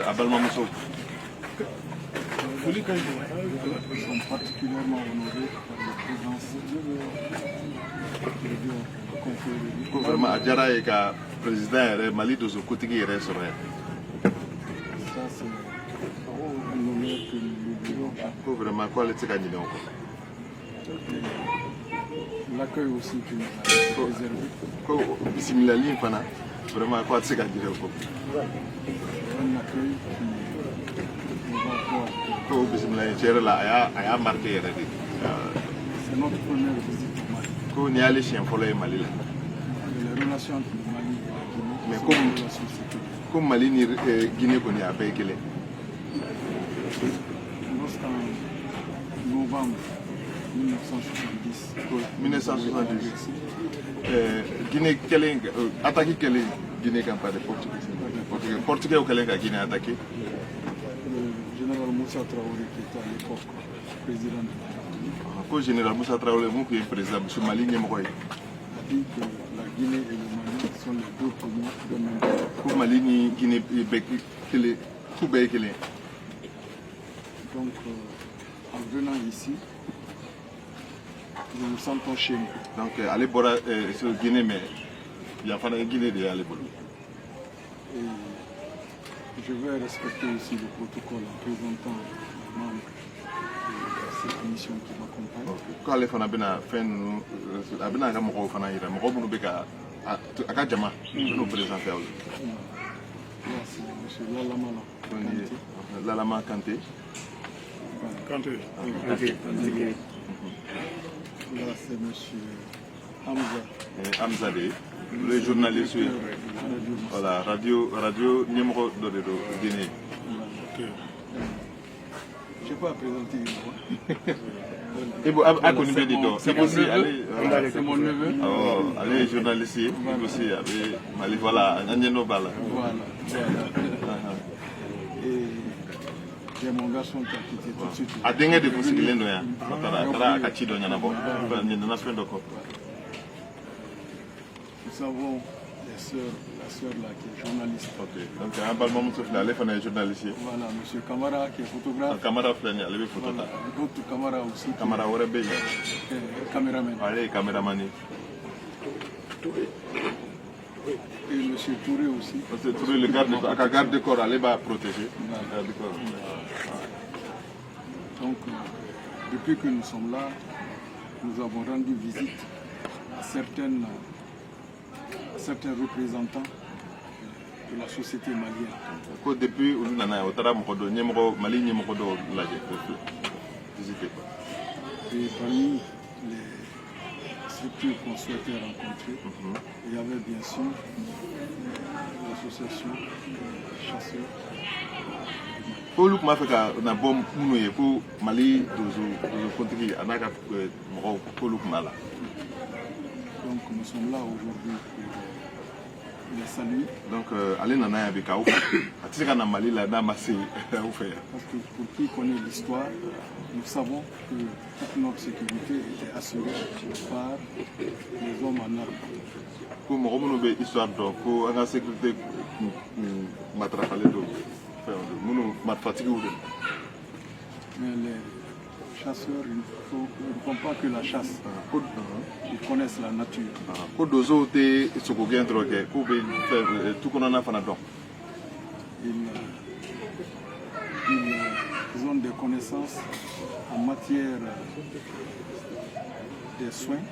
A balimamuso. Nous sommes particulièrement honorés par la présence du Ko vraiment a diyara ye ka président yɛrɛ, Mali donsokotigi yɛrɛ sɔrɔ yan. que nous l'oublierons pas. Ko vraiment ko ale tɛ se ka ɲinɛ o kɔ. Et l'accueil aussi qui nous a été réservé, Ko bisimilali in fana, vraiment ko a tɛ se ka ɲinɛ o kɔ. Un accueil qui nous va voir. Ko o bisimila in, tiɲɛ yɛrɛ la, a y'a marqué yɛrɛ de. C'est notre première visite au Mali. Ko nin y'ale siɲɛ fɔlɔ ye Mali la. Et les relations entre le Mali et la Guinée Mais sont des relations sécuritaires. Ko Mali ni Guinée kɔni, a bɛɛ ye kelen. Lorsqu'en novembre 1970, Ko 1970, Guinée kɛlen, attaque kɛlen Guinée kan par les Portugais. Portugais kɛlen ka Guinée attaqué. Le général Moussa Traoré, qui était à l'époque président de la République, Ko général Moussa Traoré mun tun ye président Mali ɲɛmɔgɔ ye, a dit que la Guinée et le Mali sont les deux poumons d'un même pays. Ko Mali ni Guinée bɛɛ kelen, k'u bɛɛ ye kelen. Donc, en venant ici, nous nous sentons chez nous. Donc ale bɔra sur Guinée, mais yan fana ye Guinée de y'ale bolo. Et je vais respecter aussi le protocole en présentant les membres de cette mission qui m'accompagne. K'ale fana bɛna fɛn ninnu, a bɛna a ka mɔgɔw fana yira, mɔgɔ minnu bɛ ka a ka jama bɛn'o présenter aw ye. Là, c'est M. Lalamala Ko nin ye Kanté. Lalama Kanté. Kanté. Là, c'est M. Hamza. Hamza de ye, olu ye journaliste ye. Radio. Voilà, radio ɲɛmɔgɔ dɔ de don Guinée. Je n'ai pas à présenter Ibo. Ibo a kɔni bɛ de dɔn. Ibo si ale, voilà. C'est mon neveu. Awɔ, ale ye journaliste ye. Ibo si a bɛ Mali, voilà, an ɲɛ dɔ b'a la. Voilà. Et j'ai mon garçon qui a quitté tout de suite. A denkɛ de kun sigilen don yan, a taara a ka ci dɔ ɲɛnabɔ, ɲinɛna fɛn dɔ kɔ. Nous avons les sœurs, la sœur là qui est journaliste. Ok, donc an balimamuso filɛ, ale fana ye journaliste ye. Voilà, M. Kamara qui est photographe. Kamara filɛ nin ye, ale bɛ photo Voilà, ta. D'autres Kamara aussi qui Kamara wɛrɛ bɛ yen. est caméraman. Ale ye caméraman ye. Et M. Touré aussi. Parce que Touré, le garde, a ka garde corps, ale b'a protéger. Garde corps. Donc, depuis que nous sommes là, nous avons rendu visite à certains représentants de la société malienne. Ko depuis olu nana yan, o taara mɔgɔ dɔ ɲɛmɔgɔ, Mali ɲɛmɔgɔ dɔw lajɛ, visiter quoi. Et parmi les structures qu'on souhaitait rencontrer, il y avait bien sûr l'association des chasseurs. K'olu tun b'a fɛ ka na bɔ minnu ye, ko Mali donso kuntigi a n'a ka mɔgɔw, k'olu tun b'a la. Donc nous sommes là aujourd'hui pour les saluer. Donc ale nana yan bi k'aw fɛ, a tɛ se ka na Mali la n'a ma se aw fɛ yan. Parce que pour qui connaît l'histoire, nous savons que toute notre sécurité était assurée par les hommes en armes. Ko mɔgɔ minnu bɛ histoire dɔn, ko an ka sécurité kun matarafalen don fɛnw don minnu marifatigiw de. Mais les chasseurs, ils ne font pas que la chasse, Ko ils connaissent la nature. Ko donsow tɛ sogogɛn dɔrɔn kɛ, k'u bɛ fɛn tu kɔnɔna fana dɔn. Ils ont des connaissances en matière des soins,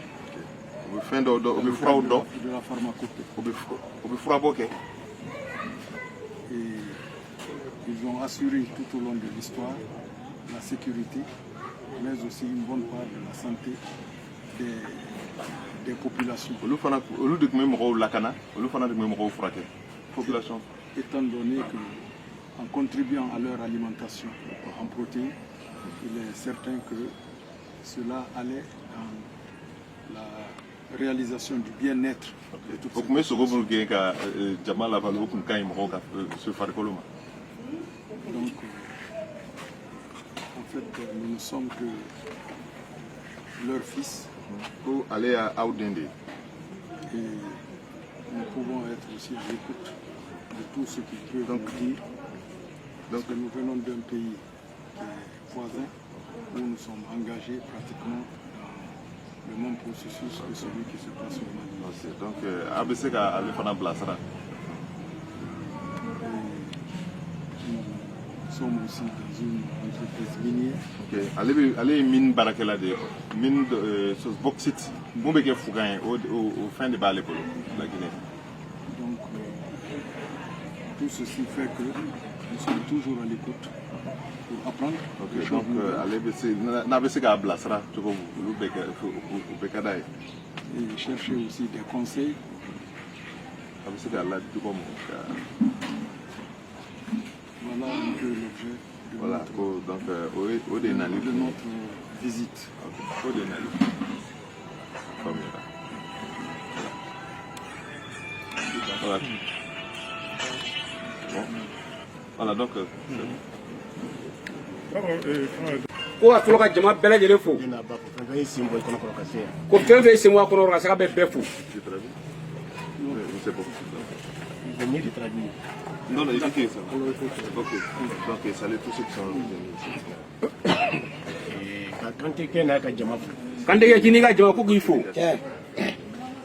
U bɛ fɛn dɔw dɔn, u bɛ furaw dɔn. de la pharmacopée. U bɛ furabɔ kɛ. Et ils ont assuré tout au long de l'histoire la sécurité, mais aussi une bonne part de la santé des populations. Olu fana, olu de tun bɛ mɔgɔw lakana, olu fana de tun bɛ mɔgɔw furakɛ, population. Étant donné que, en contribuant à leur alimentation en protéines, il est certain que cela allait dans la réalisation du bien-être de toute O cette tun bɛ sogo minnu gɛn ka jama labalo, o tun ka ɲi mɔgɔw ka se farikolo ma. Donc, en fait, nous ne sommes que leurs fils Ko ale y'a aw den de ye. Et nous pouvons être aussi à l'écoute de tout ce qu'ils peuvent nous dire. Parce que nous venons d'un pays qui est voisin, où nous sommes engagés pratiquement dans le même processus que celui qui se passe au Mali. Ok, donc a bɛ se ka ale fana bilasira. Et nous Sommes aussi dans une entreprise minière. Ok, ale bɛ, ale ye mine baarakɛla de ye, mine de chose bauxite mun bɛ kɛ fugan ye, o fɛn de b'ale bolo la Guinée. Donc, tout ceci fait que nous sommes toujours à l'écoute pour apprendre des Ok, choses donc nouvelles ale bɛ se n'a bɛ se k'a bilasira cogo min, olu bɛɛ kɛ o bɛɛ ka d'a ye. Et chercher aussi des conseils. A bɛ se k'a ladi cogo min ka Voilà un peu l'objet de voilà notre, ko donc o ye o de ye nali de kun ye. Notre visite. Ok, o de ye nali kun ye. Faamuyara. Voilà. Bon. Voilà, donc c'est Ko ka fɔlɔ ka jama bɛɛ lajɛlen fo. Den n'a ba fo, fɛn fɛn ye sen bɔ i kɔnɔ kɔrɔ ka se yan. Ko fɛn fɛn ye sen bɔ a kɔnɔ ka se ka bɛ bɛɛ fo. J'ai traduit. Oui, c'est bon. Il vaut mieux de traduire. Non, non, il dit que ça va. Ok. Donc, salut tous ceux qui sont venus ici. Ka Kantekɛ n'a ka jama fo. Kantekɛ, k'i n'i ka jama, ko k'i fo.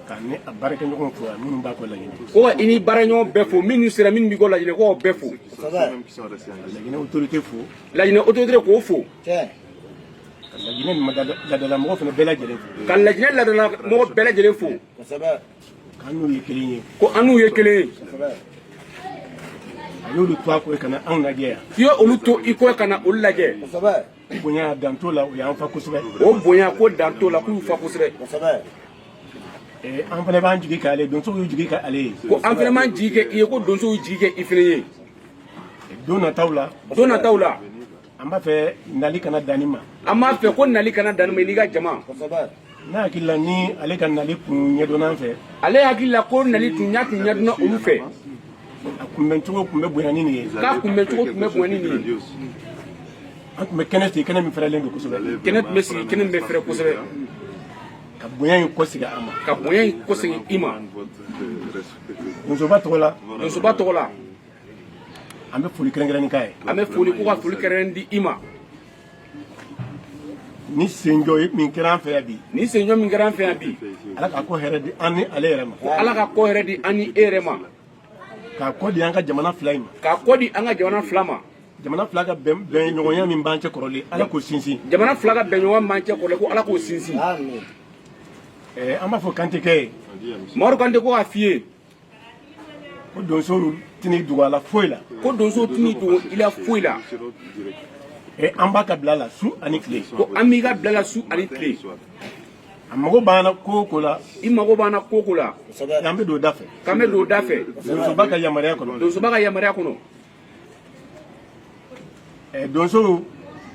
Ka ni a baarakɛɲɔgɔnw fo minnu b'a kɔ Laginɛ. Ko ka i ni baaraɲɔgɔn bɛɛ fo, minnu sera, minnu b'i kɔ Laginɛ, ko k'o bɛɛ fo. Ceux qui sont, ceux même qui sont restés en Guinée. Laginɛ autorité fo. Laginɛ autorité, k'o fo. Ka Laginɛ ladala mɔgɔ fana bɛɛ lajɛlen fo. Ka Laginɛ ladala mɔgɔ bɛɛ lajɛlen fo. K'an n'u ye kelen ye. Ko an n'u ye kelen ye. A y'olu to a kɔ ka na anw lajɛ yan. K'i ye olu to i kɔ ka na olu lajɛ. Bonya dan t'o la, o y'an fa kosɛbɛ. O bonya ko dan t'o la, k'u y'u fa kosɛbɛ. An fana b'an jigi k'ale, donsow y'u jigi k'ale ye. Ko an fana m'an jigi kɛ i ye, ko donsow y'u jigi kɛ i fana ye. Don nataw la, Don nataw la, an b'a fɛ nali kana danni ma. An b'a fɛ ko nali kana danni ma i n'i ka jama. N'a hakili la ni ale ka nali kun ɲɛdɔnna an fɛ, Ale hakili la ko nali tun ɲa tun ɲɛdɔnna olu fɛ, a kunbɛncogo tun bɛ bonya ni nin ye. K'a kunbɛncogo tun bɛ bonya ni nin ye. An tun bɛ kɛnɛ sigi, kɛnɛ min fɛrɛlen don kosɛbɛ. Kɛnɛ tun bɛ sigi, kɛnɛ min bɛ fɛrɛ kosɛbɛ. Ka bonya in kɔsigi a ma. Ka bonya in kɔsegin i ma. Donsoba tɔgɔ la, Donsoba tɔgɔ la, an bɛ foli kɛrɛnkɛrɛnnin k'a ye. An bɛ foli, ko ka foli kɛrɛnkɛrɛn di i ma. Ni senjɔ ye min kɛra an fɛ yan bi, Ni senjɔ min kɛra an fɛ yan bi, Ala k'a ko hɛrɛ di an ni ale yɛrɛ ma. Ko Ala ka kɔ hɛrɛ di an ni e yɛrɛ ma. K'a kɔ di an ka jamana fila in ma. K'a kɔ di an ka jamana fila ma. Jamana fila ka bɛn bɛn ɲɔgɔnya min b'an cɛ kɔrɔlen, Ala k'o sinsin. Jamana fila ka bɛn ɲɔgɔn m'an cɛ kɔrɔlen, ko Ala k'o sinsin. An b'a fɔ Kantekɛ ye Mamadu Kante ko k'a f'i ye ko donsow tɛn'i dogo a la foyi la. Ko donsow tɛn'i dogo i la foyi la. An b'a ka bila la su ani tile. Ko an b'i ka bila la su ani tile. A mago b'an na ko o ko la, I mago b'an na ko o ko la, an bɛ don o da fɛ. K'an bɛ don o da fɛ. Donsoba ka yamaruya kɔnɔ. Donsoba ka yamaruya kɔnɔ. Donsow,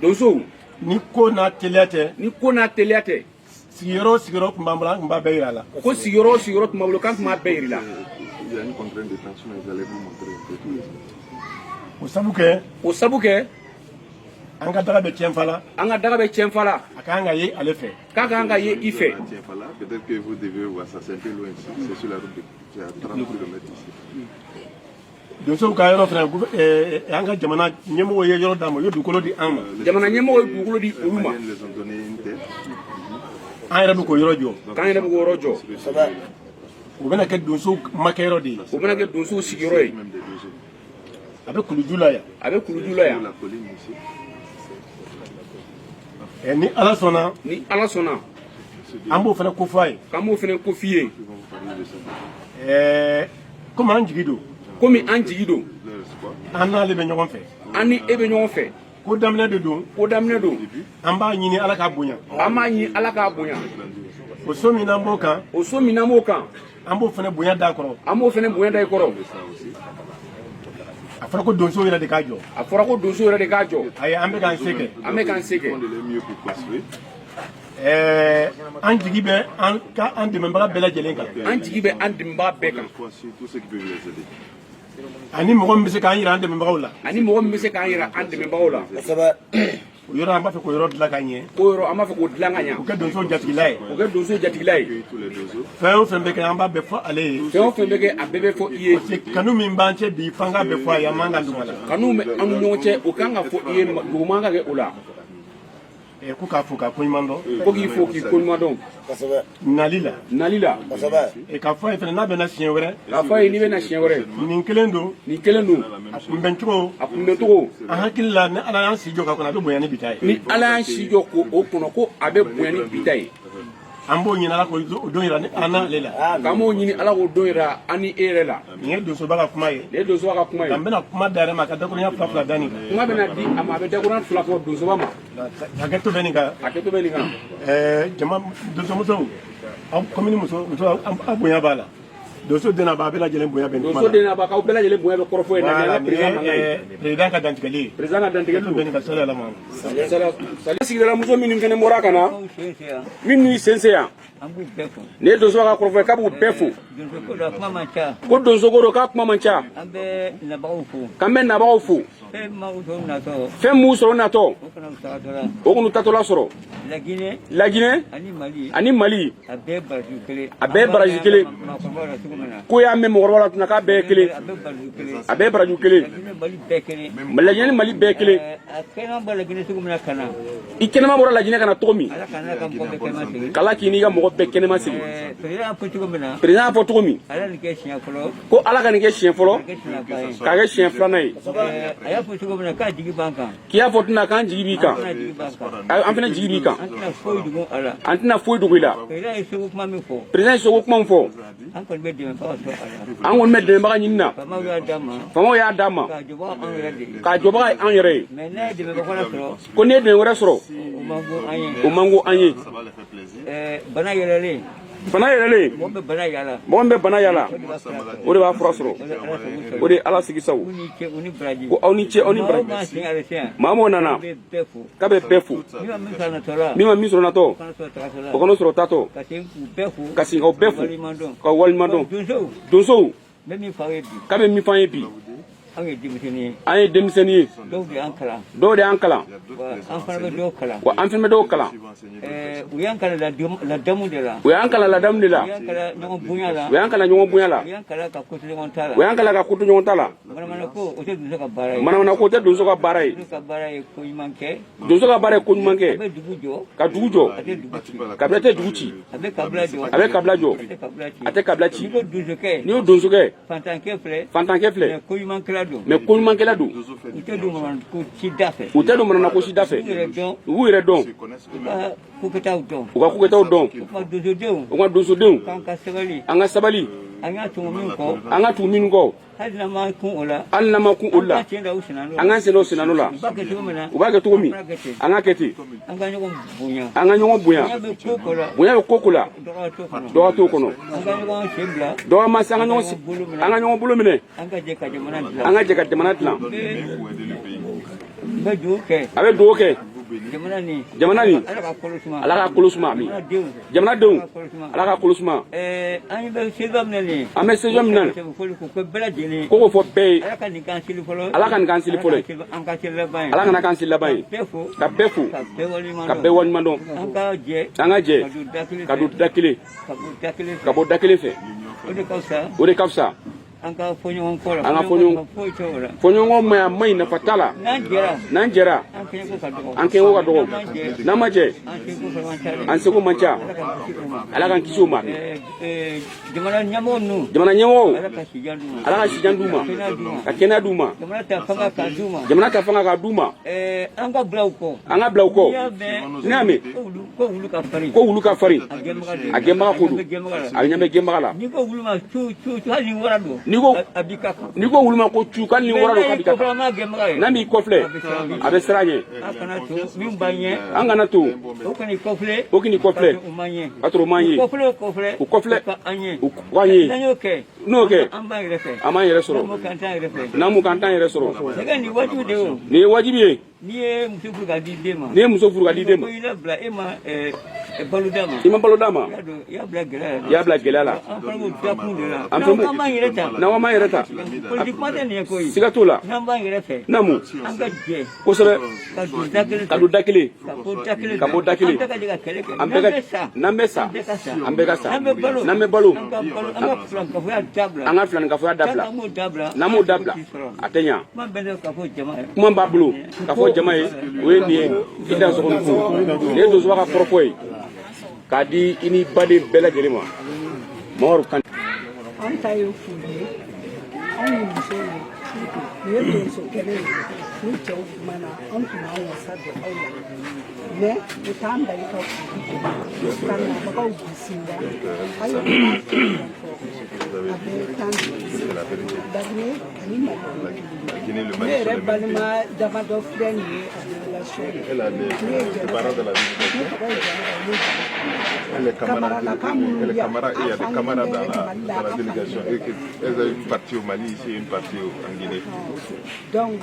Donsow, ni ko n'a teliya tɛ, ni ko n'a teliya tɛ, sigiyɔrɔ o sigiyɔrɔ tun b'an bolo, an tun b'a bɛɛ yira a la. Ko sigiyɔrɔ o sigiyɔrɔ tun b'a bolo, k'an tun b'a bɛɛ yir'i la. Il y a une contrainte de temps, sinon ils allaient vous montrer un peu tout. O sabu kɛ, O sabu kɛ, an ka daga bɛ tiɲɛnfa la, an ka daga bɛ Tiɲɛnfa la, a kan ka ye ale fɛ. K'a kan ka ye i fɛ. Tienfala, peut-être que vous devez voir ça, c'est un peu loin ici. C'est sur la route de, c'est à 30 km ici. Donsow ka yɔrɔ fana, an ka jamana ɲɛmɔgɔw ye yɔrɔ d'an ma, u ye dugukolo di an ma. Jamana ɲɛmɔgɔ ye dugukolo di olu ma. Les Maliens les ont donné une terre. An yɛrɛ bɛ k'o yɔrɔ jɔ. K'an yɛrɛ bɛ k'o yɔrɔ jɔ. O bɛna kɛ donsow makɛyɔrɔ de ye. O bɛna kɛ donsow sigiyɔrɔ ye. Même des Dozos. A bɛ kuluju la yan. A bɛ kuluju la Sur yan. la colline ici. Ni Ala sɔnna, Ni Ala sɔnna, an b'o fana ko fɔ a ye. K'an b'o fana ko f'i ye. Ils vont vous parler de ça. Komi an jigi don, Komi an jigi don, Leur espoir. an n'ale bɛ ɲɔgɔn fɛ. An ni e bɛ ɲɔgɔn fɛ. Ko daminɛ de don. Ko daminɛ don. An b'a ɲini Ala k'a bonya. An b'a ɲini Ala k'a bonya. O so min n'an b'o kan, O so min n'an b'o kan, an b'o fana bonya d'a kɔrɔ. An b'o fana bonya da i kɔrɔ. A fɔra ko donsow yɛrɛ de k'a jɔ. A fɔra ko donso yɛrɛ de k'a jɔ. Ayi, an bɛ k'an se kɛ. An bɛ k'an se Ils kɛ. font de leur mieux pour construire. An jigi bɛ an ka an dɛmɛbaga bɛɛ lajɛlen kan. An jigi bɛ an dɛmɛbaga bɛɛ kan. Leur espoir sur tous ceux qui peuvent les aider. Ani mɔgɔ min bɛ se k'an yira an dɛmɛbagaw la. Ani mɔgɔ min bɛ se k'an yira an dɛmɛbagaw la. O yɔrɔ, an b'a fɛ k'o yɔrɔ dilan ka ɲɛ. Ko yɔrɔ, an b'a fɛ k'o dilan ka ɲa. O kɛ donsow jatigila ye. O kɛ donso jatigila ye. Tous les Dozos. Fɛn o fɛn bɛ kɛ, an b'a bɛɛ fɔ ale ye. Fɛn o fɛn bɛ kɛ, a bɛɛ bɛ fɔ i ye. Parce que kanu min b'an cɛ bi, f'an k'a bɛɛ fɔ a ye, an man ka dogo a la. Kanu bɛ an ni ɲɔgɔn cɛ, o kan ka fɔ i ye, dugu man ka kɛ o la. Ko k'a fo k'a koɲuman dɔn. Ko k'i fo k'i koɲuman dɔn. Nali la. Nali la. K'a fɔ a ye fana n'a bɛna siɲɛ wɛrɛ. K'a fɔ a ye n'i bɛna siɲɛ wɛrɛ. Nin kelen don. Nin kelen don. A kunbɛncogo. A kunbɛncogo. An hakili la ni Ala y'an si jɔ ka kɔnɔ a bɛ bonya ni bi ta ye. Ni Ala y'an si jɔ k'o kɔnɔ ko a bɛ bonya ni bi ta ye. An b'o ɲini Ala k'o don yira an n'ale la. K'an b'o ɲini Ala k'o don yira an ni e yɛrɛ la. Nin ye donsoba ka kuma ye. Nin ye donsoba ka kuma ye. An bɛna kuma da yɛrɛ ma ka dakurunya fila fila da nin kan. Kuma bɛna di a ma, a bɛ dakurunya fila fɔ donsoba ma. Hakɛ to bɛ nin kan. Hakɛ to bɛ nin kan. Jama donsomusow, aw commune muso aw bonya b'a la. Donso den n'a ba bɛɛ lajɛlen bonya bɛ nin kuma la. Donso den n'a ba k'aw bɛɛ lajɛlen bonya bɛ kɔrɔfɔ ye. Voilà, nin ye président ka dantigɛli ye. Président ka dantigɛli don. Bɛ nin kan sali ala ma. Sigidala muso minnu fɛnɛ bɔra ka na, minnu y'i sen se yan. Nin ye donso ka kɔrɔfɔ ye k'a b'u bɛɛ fo. Ko donso ko don k'a kuma man ca. An bɛ nabagaw fo. K'an bɛ nabagaw fo. Fɛn Fɛn m'u sɔrɔ natɔ. O k'u tatɔla sɔrɔ. Laginɛ. Laginɛ. Ani Mali. A bɛɛ baraji kelen. A bɛɛ baraji kelen. Ko y'a mɛn mɔgɔkɔrɔba la tun k'a bɛɛ ye kelen. A bɛɛ baraji kelen. Laginɛ ni Mali bɛɛ kelen. A kɛnɛma bɔra Laginɛ cogo min na ka na. I kɛnɛma bɔra Laginɛ ka na cogo min. Ala ka n'a ka mɔgɔ bɛɛ kɛnɛma segin. K'Ala k'i n'i ka mɔgɔ bɛɛ kɛnɛma segin. Président y'a fɔ cogo min na. Président y'a fɔ cogo min. Ala nin kɛ siɲɛ fɔlɔ. Ko Ala ka nin kɛ siɲɛ fɔlɔ. K'a kɛ siɲɛ filanan ye. A y'a fɔ cogo min na k'a jigi b'an kan. K'i y'a fɔ tɛna k'an jigi b'i kan. An fana jigi b'i kan. An tɛna foyi dogo a la. An tɛna foyi dogo i la. Président ye soko kuma min fɔ. Président ye soko kuma min fɔ. An kɔni bɛ dɛmɛbaga sɔrɔ a la. An kɔni bɛ dɛmɛbaga ɲini na. Faamaw y'a d'an ma. Faamaw y'a d'an ma. K'a jɔbaga anw yɛrɛ de ye. K'a jɔbaga ye an yɛrɛ ye. Mais n'a ye dɛmɛbaga wɛrɛ sɔrɔ. Ko n'i ye dɛmɛ wɛrɛ sɔrɔ. O man go an ye. O man go an ye. Bana yɛlɛlen. Bana yɛlɛlen. Mɔgɔ bɛ bana yala. Mɔgɔ min bɛ bana yala. O de b'a fura sɔrɔ. O de ye Ala sigi sago. Ko aw ni ce aw ni baraji. Maa o nana. K'a bɛ bɛɛ fo. Min ma min sɔrɔ natɔ. O kana sɔrɔ tatɔ. Ka segin k'aw bɛɛ fo. K'aw waleɲuman dɔn. Donsow. K'a bɛ min f'an ye bi. An ye denmisɛnnin ye. An ye denmisɛnnin ye. Dɔw de y'an kalan. Dɔw de y'an kalan. Wa an fana bɛ dɔw kalan. Wa an fana bɛ dɔw kalan. U y'an kalan ladamu de la. U y'an kalan ladamu de la. U y'an kalan ɲɔgɔn bonya la. U y'an kalan ɲɔgɔn bonya la. U y'an kalan ka ko to ɲɔgɔn ta la. U y'an kalan ka ko to ɲɔgɔn ta la. Manamana ko o tɛ donso ka baara ye. Manamana ko o tɛ donso ka baara ye. Donso ka baara ye ko ɲuman kɛ. Donso ka baara ye ko ɲuman kɛ. A bɛ dugu jɔ. Ka dugu jɔ. A tɛ dugu ci. Kabila tɛ dugu ci. A bɛ kabila jɔ. A bɛ kabila jɔ. A tɛ kabila ci. A tɛ kabila ci. N'i ko donsokɛ. N'i ko donsokɛ. Fantankɛ filɛ. Fantankɛ filɛ. Mais ko ɲumankɛla don. Mais ko ɲumankɛla don. U tɛ don manamana ko ci da fɛ. U tɛ don manamana ko si da fɛ. U b'u yɛrɛ dɔn. U b'u yɛrɛ dɔn. U ka kokɛtaw dɔn. U ka kokɛtaw dɔn. O tuma donsodenw. U ka donsodenw. K'an ka sabali. An ka sabali. An y'a tugu min kɔ. An ka tugu minnu kɔ. Hali n'an ma kun o la. Hali n'an ma kun o la. An ka sen da u senna An k'an sen da u senna la. U b'a kɛ cogo min na. U b'a kɛ cogo min. An ka kɛ ten. An ka ɲɔgɔn bonya. An ka ɲɔgɔn bonya. Bonya bɛ ko ko la. Bonya bɛ ko ko la. Dɔgɔya t'o kɔnɔ. Dɔgɔya t'o kɔnɔ. An ka ɲɔgɔn sen bila. Dɔgɔya ma se an ka ɲɔgɔn an ka ɲɔgɔn bolo minɛ. An ka jɛ ka jamana dilan. An ka jɛ ka jamana dilan. N bɛ dugawu kɛ. A bɛ dugawu kɛ. Jamana nin. Jamana nin. Ala ka kolo suma. Ala ka kolo suma. Ami. Jamanadenw. Jamanadenw. Ala ka kolo suma. An bɛ seliba min na nin ye. An bɛ seliba min na nin. Ko ko bɛɛ lajɛlen. Ko k'o fɔ bɛɛ ye. Ala ka nin k'an seli fɔlɔ. Ala ka nin k'an seli fɔlɔ ye. An ka seli laban ye. Ala kana k'an seli laban ye. Ka bɛɛ fo. Ka bɛɛ fo. Ka bɛɛ waleɲuman dɔn. Ka bɛɛ waleɲuman dɔn. An ka jɛ. An ka jɛ. Ka don da kelen fɛ. Ka don da kelen. Ka bɔ da kelen fɛ. Ka bɔ da kelen fɛ. O de ka fisa. O de ka fisa. An ka fɔ ɲɔgɔn kɔ la. An ka fɔ ɲɔgɔn foyi t'o la. Fɔ ɲɔgɔn ma a man ɲi nafa t'a la. N'an jɛra. N'an jɛra. An kɛɲɛko ka dɔgɔ. An kɛɲɛko ka dɔgɔ. N'an ma jɛ. An seko An seko man ca. Ala Ala k'an kisi o ma. k'an kisi o ma. Jamana ɲɛmɔgɔ ninnu. Jamana ɲɛmɔgɔw. Ala ka sijan d'u ma. Ala ka sijan d'u ma. Kɛnɛya d'u ma. Ka kɛnɛya d'u ma. Jamana ta fanga k'a d'u ma. Jamana ta fanga k'a d'u ma. An ka bila u kɔ. An ka bila u kɔ. N'i y'a mɛn. N'i y'a mɛn. Ko wulu ka farin. Ko wulu ka farin. A gɛnbaga don. A gɛnbaga ko don. A A ɲɛ bɛ gɛnbaga la. N'i ko wulu ma cu cu hali ni wara don. N'i ko A b'i ka kan. N'i ko wulu ma ko cu k'ale ni wara don k'a b'i ka kan. N'a N'a m'i kɔfilɛ a bɛ siran ɲɛ. An kana to min b'an ɲɛ. An kana to. O kan'i kɔfilɛ. O kan'i kɔfilɛ. O man ɲɛ. Ka sɔrɔ o man ɲɛ. U kɔfilɛ o kɔfilɛ. U kɔfilɛ. U ka an ɲɛ. U k'an ɲɛ. N'an y'o kɛ. N'o kɛ. An b'an yɛrɛ fɛ. An b'an yɛrɛ sɔrɔ. N'an m'o kɛ an t'an yɛrɛ fɛ. N'an m'o kɛ an t'an yɛrɛ sɔrɔ. Sɛgɛ nin wajibi de ye o. Nin ye wajibi ye. N'i ye muso furu k'a di den ma. N'i ye muso furu k'a di den ma. Ko i labila e ma balo d'a ma. I ma balo d'a ma. I y'a bila gɛlɛya la. I y'a bila gɛlɛya la. An fana b'o dakun de la. An fana b'o. N'an b'an yɛrɛ ta. N'an b'an yɛrɛ ta. Politique kuma tɛ nin ye koyi. Siga t'o la. N'an b'an yɛrɛ fɛ. Naamu. An ka jɛ. Kosɛbɛ. Ka don da kelen fɛ. Ka don da kelen. Ka bɔ da kelen fɛ. Ka bɔ da kelen. An bɛɛ ka jɛ ka kɛlɛ kɛ. An bɛɛ N'an bɛ sa. N'an bɛ sa. An bɛɛ ka sa. An bɛɛ ka sa. N'an bɛ balo. N'an bɛ balo. An ka balo an ka filankafoya dabila. An ka filankafoya dabila. N'an m'o dabila. N'an m'o dabila. A tɛ ɲa. Kuma bɛɛ tɛ ka fɔ jama ye. Kuma b'a bolo. Ka fɔ jama ye, o ye nin ye. I dansɔgɔ ni ko nin ye donsoba ka kɔrɔfɔ ye k'a di i ni baden bɛɛ lajɛlen ma. Mamadu Kan. An ta ye foli ye, anw ye musow ye. Nin ye donso kɛnɛ ye. Ni cɛw kumana, anw tun b'an wasa don aw la, mais o t'an bali ka foli kɛ ka nabagaw bisimila. Aw ye kuma fɛn fɛn fɔ, a bɛɛ ye tan de ye. Laginɛ ani Mali, ne yɛrɛ balima damadɔ filɛ nin ye a délégation na. Ne ye Jɛnɛba, ne tɔgɔ ye Jɛnɛba, ne Elle est camarade, elle est camarade, il y a des camarades dans la délégation. Et elles ont une partie au Mali ici et une partie en Guinée. Donc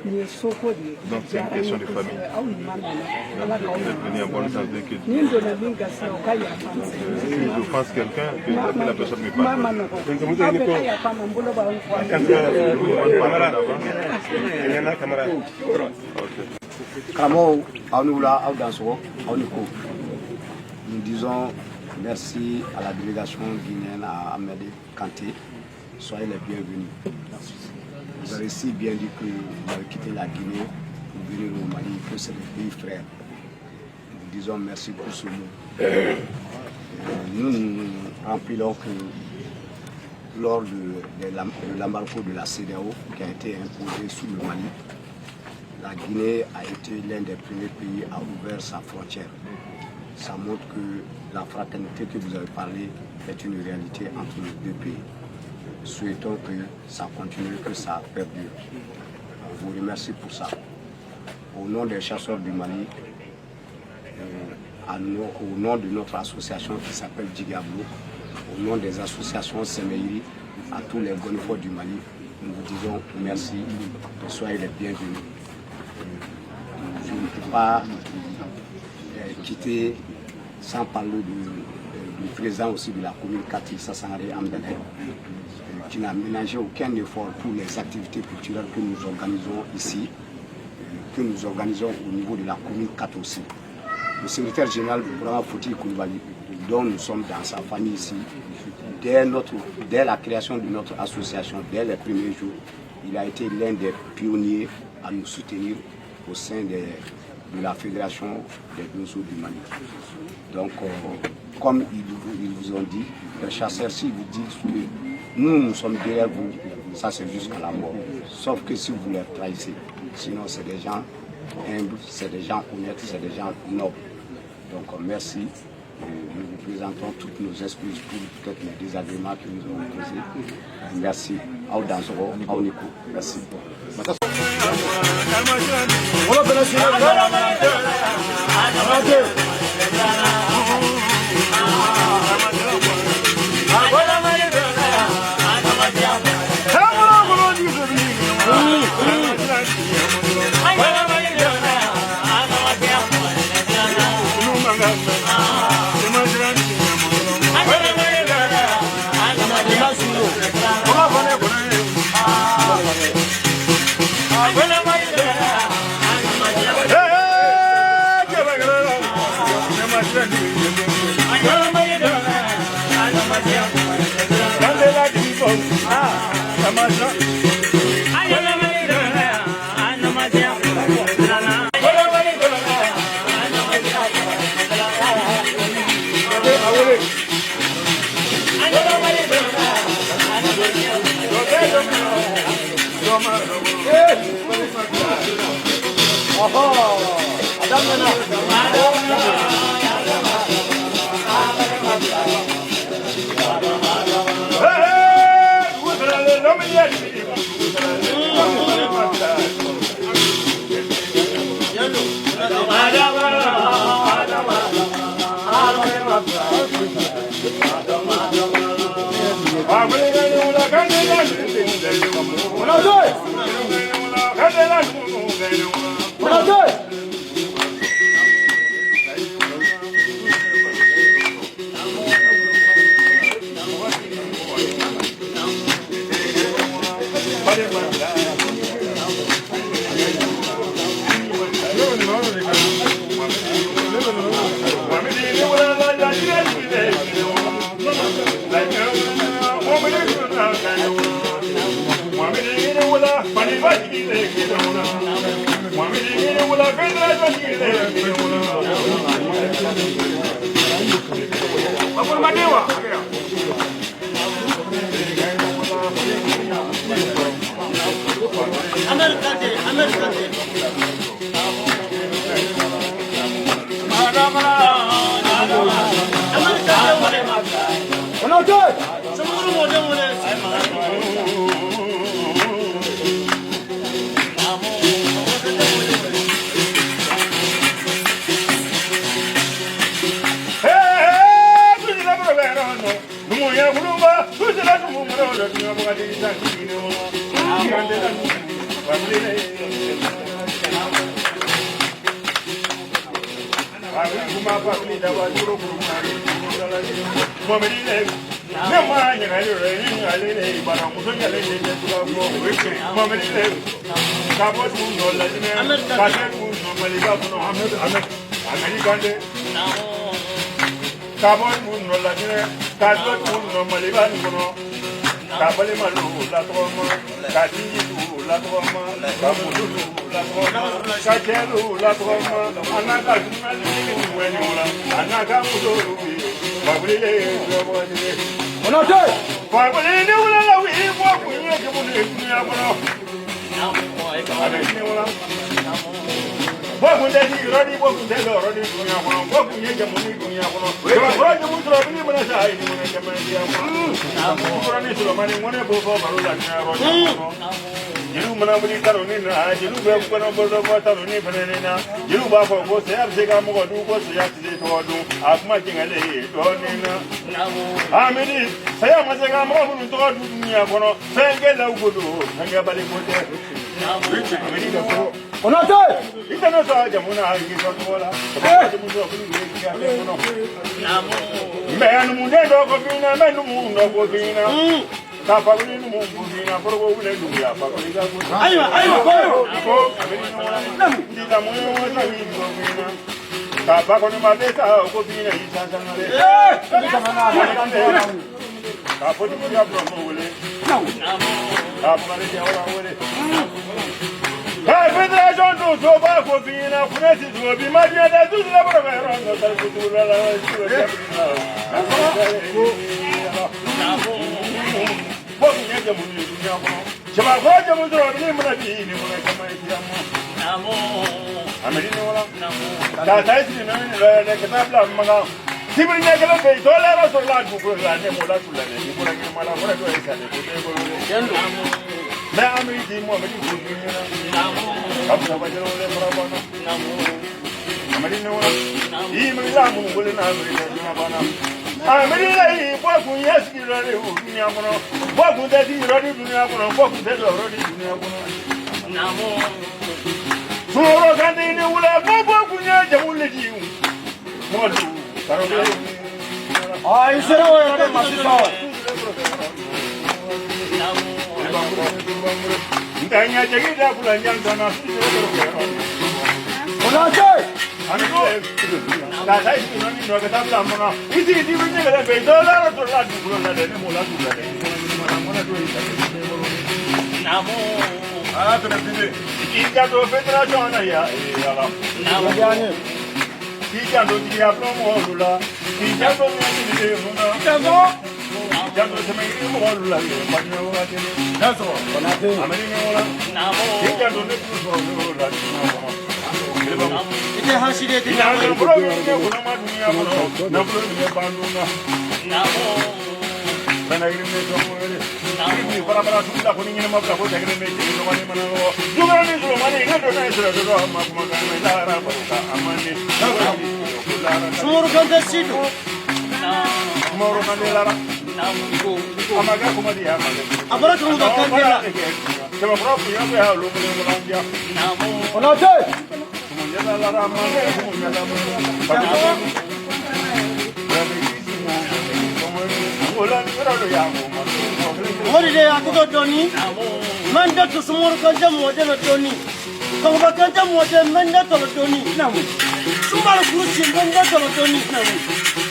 nin ye soko de ye. Donc c'est une question de famille. Aw ɲuman nana, Ala k'aw Vous êtes venu en bonne santé. Que ni n donna min gasi la, o ka yafa n ma. si j'offense quelqu'un, que la personne me Kuma ma pardonne. nɔgɔn, aw bɛɛ ka yafa n ma, n bolo b'aw kɔ. Kamara ɲana Kamara. Karamɔgɔw, aw ni wula, aw dansɔgɔ, aw ni ko. Nous disons merci à la délégation guinéenne, à Ahmed Kanté. Soyez les bienvenus. Vous avez si bien dit que vous avez quitté la Guinée pour venir au Mali, que c'est le pays frère. Nous disons merci pour ce mot. Nous nous rappelons que lors de l'embargo de la CEDEAO qui a été imposé sur le Mali, la Guinée a été l'un des premiers pays à ouvrir sa frontière. Ça montre que la fraternité que vous avez parlé est une réalité entre nos deux pays. Souhaitons que ça continue, que ça perdure. On vous remercie pour ça. Au nom des chasseurs du Mali, au nom de notre association qui s'appelle Djigablo, au nom des associations Semeiri, à tous les Gonifos du Mali, nous vous disons merci et soyez les bienvenus. Je ne peux pas quitter sans parler du président aussi de la commune 4, Issa Sangaré Amdalé, qui n'a ménagé aucun effort pour les activités culturelles que nous organisons ici, que nous organisons au niveau de la commune 4 aussi. Le secrétaire général Bourama Fouti Koulibaly, dont nous sommes dans sa famille ici, dès la création de notre association, dès les premiers jours, il a été l'un des pionniers à nous soutenir au sein de la Fédération des Donso du Mali. Donc, comme ils vous ont dit, les chasseurs, s'ils vous disent que nous, nous sommes derrière vous, ça c'est jusqu'à la mort. Sauf que si vous les trahissez. Sinon, c'est des gens humbles, c'est des gens honnêtes, c'est des gens nobles. Donc, merci. Nous vous présentons toutes nos excuses pour peut-être les désagréments que nous avons causés. Merci. Aw dansɔgɔ, aw ni ko. Merci. Wala bɛnɛ sinɛ.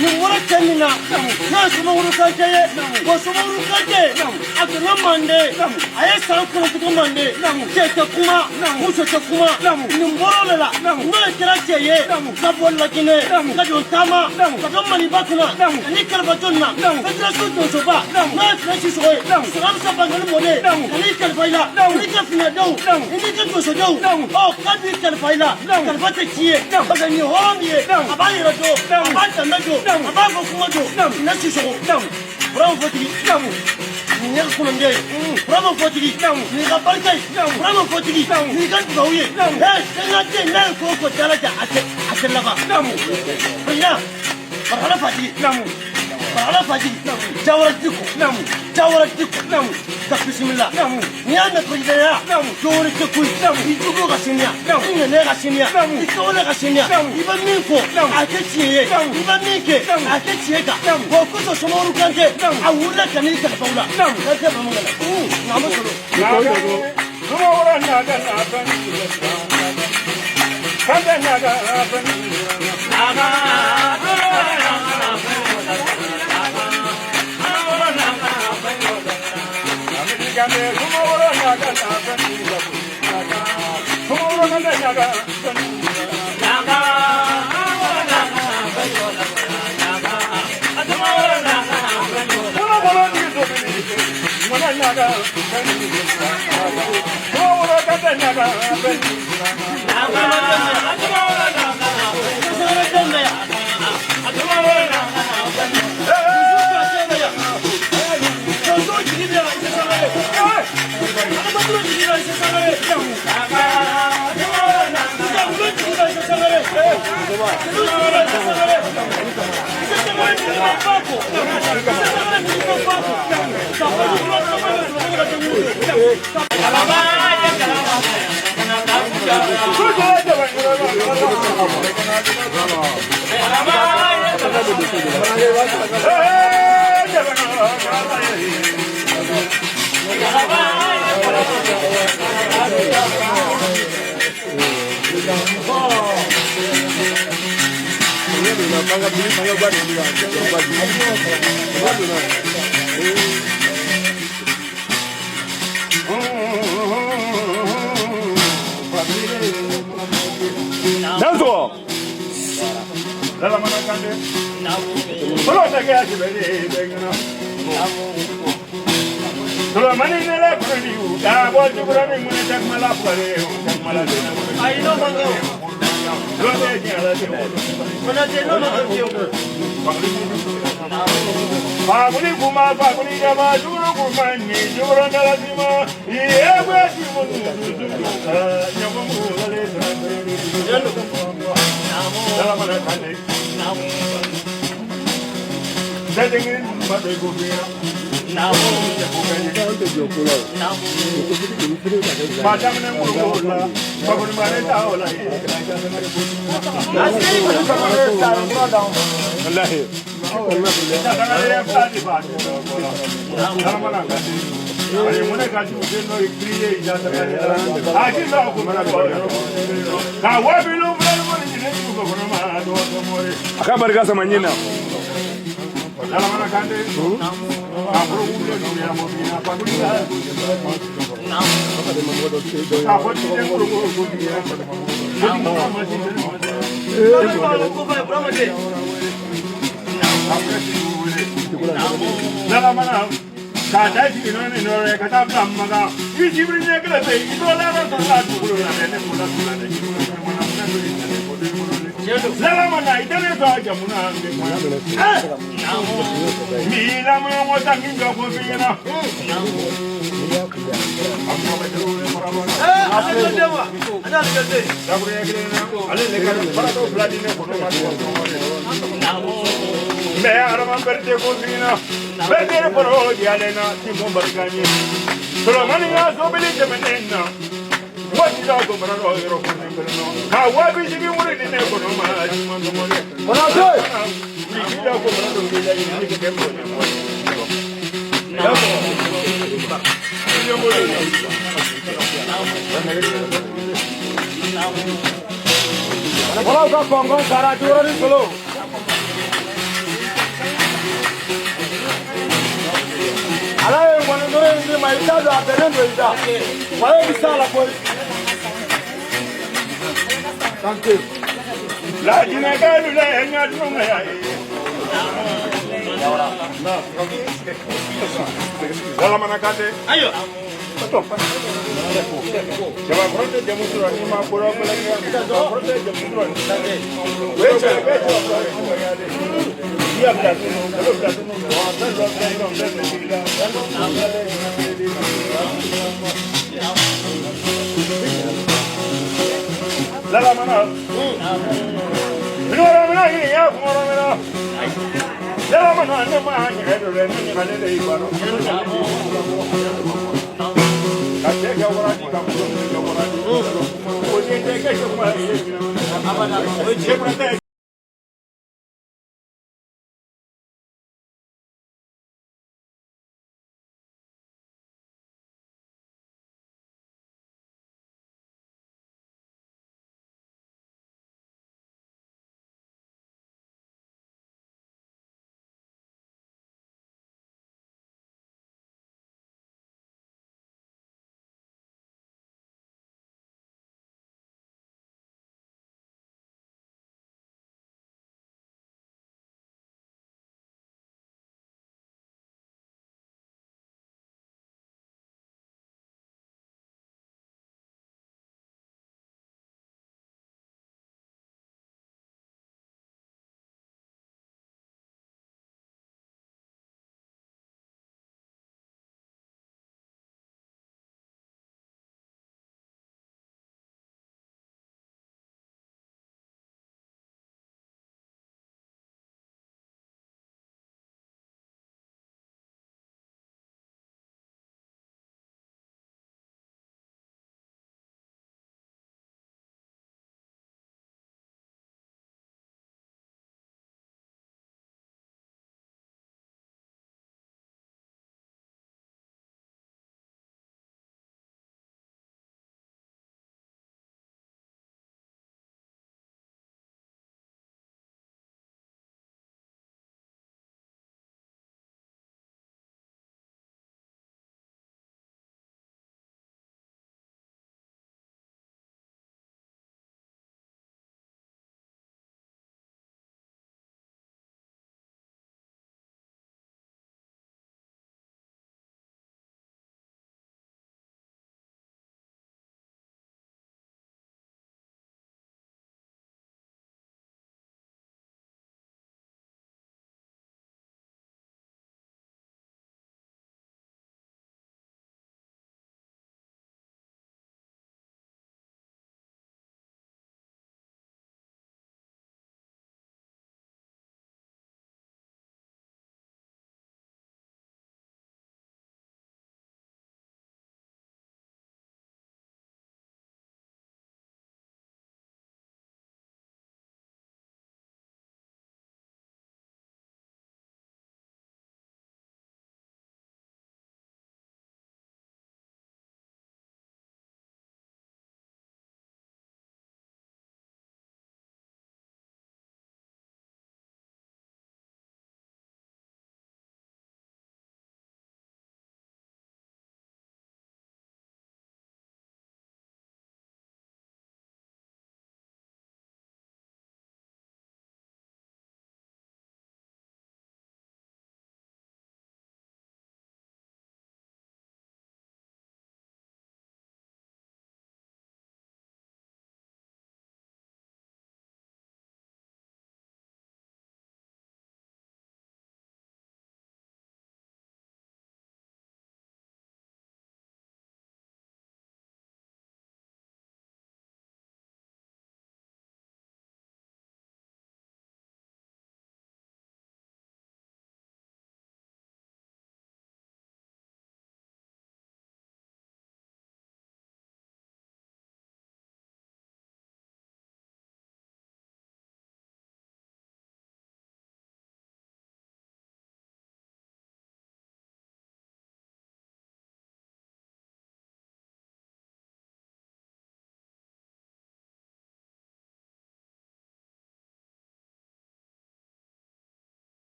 Nin bɔra cɛ min na n'o ye Sumaworo Kante ye, wa Sumaworo Kante a donna Manden, a ye san 9 kɛ Manden, cɛ tɛ kuma, muso tɛ kuma. Nin bɔra o de la, n'o ye kɛra cɛ ye ka bɔ Laginɛ ka don taama ka don Maliba kunna ani kalifa jɔn na, fédération donsoba n'o ye Fila Sisɔkɔ ye, Sɔgɔmisa Bangali Mɔden, ka n'i kalifa i la, i n'i ka finɛdenw, i n'i ka donsodenw, ɔ k'a b'i kalifa i la, kalifa tɛ ci ye, parce que nin ye hɔrɔn min ye, a b'a yɛrɛ dɔn, a b'a danbe dɔn, a b'a fɔ kuma dɔn. Fila Sisɔkɔ, Burama Fotigi, nin ye kolonden ye, Burama Fotigi, nin ka barika ye, Burama Fotigi, nin ka dugawu ye. Sɛnɛden n'a ye ko o ko dalaja, a tɛ laban. Président, Barhala Fatigi, Barhala Fatigi, Jawara Diko, Jawara Diko, ka bisimila. N'i y'a mɛn présidentya, dɔwɛrɛ tɛ koyi, i jugu ka siniya, i ŋaniya ka siniya, i kɛwale ka siniya, i bɛ min fɔ a kɛ tiɲɛ ye, i bɛ min kɛ a kɛ tiɲɛ kan. Wa o kosɔn Sumaworo Kante a wulila ka n'i kalifa u la. Kante ba mun kana nka an bɛ sɔrɔ. Sumaworo naga na fɛn Kante naga na fɛn naga Sumaworo naga na fɛn Sumaworo Kante naga fɛn naga naga Sumaworo Kante naga fɛn Nanso Lalamana Kante Solo tɛ a sɛbɛn Solomani ne la kuri u ka bɔ jukura ni mun tɛ kuma la fure o tɛ kuma la Ayi n'o man kan. Lɔtɛ diɲɛ la tɛ Konate n'o man kan fiyewu. Fakuli kuma fakuli jama jukuru kuma ni jukuru dala sima iye gbe simu ɲɔgɔn mu lale Lalamana Kante Sɛdengin ma de ko fina Madame Mouroula, A ka barika sama ɲina. nin ma i t'a dɔn a bɛnnen don i da wayo bɛ s'a la koyi. Lajinɛ kɛlu la ɲa dun ya ye. Dalamana Kante. Ayiwa. Cɛbakɔrɔ tɛ jamu sɔrɔ n'i ma ko dɔ fɛnɛ kɛ. Cɛbakɔrɔ tɛ jamu sɔrɔ n'i ma. O ye cɛ bɛɛ cɛbakɔrɔ ye. I y'a bila tunu, a bɛ bila tunu. Fɛn dɔ fɛn dɔ fɛn dɔ b'i la. Lalamana. Minɔrɔ minɔ ɲini ya kunkɔrɔ minɔ. Lalamana ne ma ɲɛgɛn don dɛ, ne ɲagalen de y'i baro. Ka cɛ kɛ wara di ka muso kɛ wara di. O den tɛ kɛ cɛ kuma ye. Abada. O ye cɛ fana ta ye.